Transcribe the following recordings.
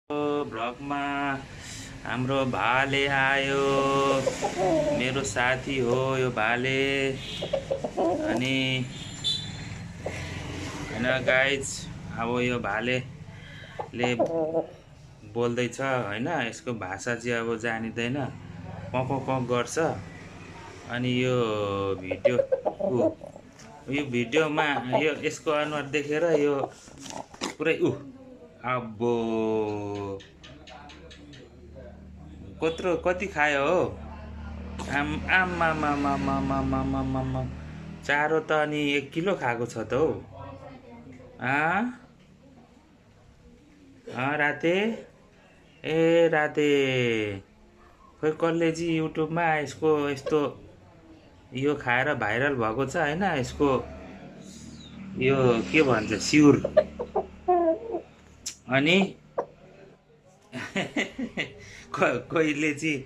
भ्लगमा हाम्रो भाले आयो। मेरो साथी हो यो भाले। अनि हैन गाइज, अब यो भालेले बोल्दैछ हैन। यसको भाषा चाहिँ अब जानिँदैन, पक गर्छ। अनि यो भिडियोमा यसको अनुहार देखेर यो पुरै अब्बो कति खायो हो। आम्मामामामामामामामामा चारो त अनि 1 किलो खाएको छ त हौ। राते राते खोइ कसले चाहिँ युट्युबमा यसको यस्तो यो खाएर भाइरल भएको छ हैन। यसको यो के भन्छ सिउर। अनि कोहीले चाहिँ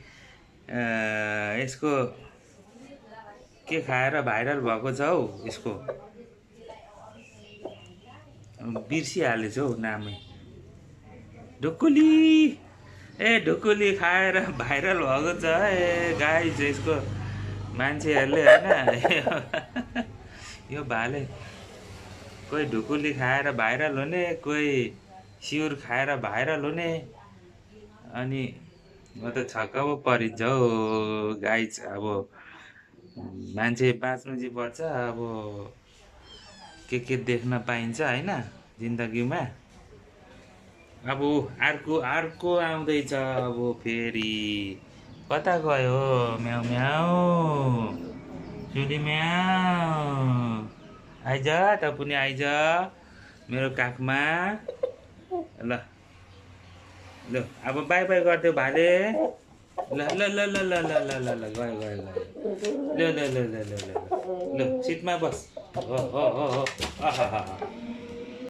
यसको के खाएर भाइरल भएको छ हौ। यसको बिर्सिहालेछ हौ नामै। ढुकुली खाएर भाइरल भएको छ। गाइस, यसको मान्छेहरूले हैन यो भाले कोही ढुकुली खाएर भाइरल हुने, कोही सिउर खाएर भाइरल हुने। अनि म त छक्क पो परिन्छ हौ गाइज। अब मान्छे बाँच्नु चाहिँ पर्छ। अब के देख्न पाइन्छ हैन जिन्दगीमा। अब अर्को आउँदैछ। अब फेरि कता गयो म्याउ म्याउ सुली म्याउ। आइज त पनि आइज मेरो काखमा। ल ल अब बाई बाई गरिदेऊ भाले। ल ल ल ल ल ल ल ल ल गयो गयो गयो। ल ल ल ल ल ल ल सिटमा बस। हो हो हो हो।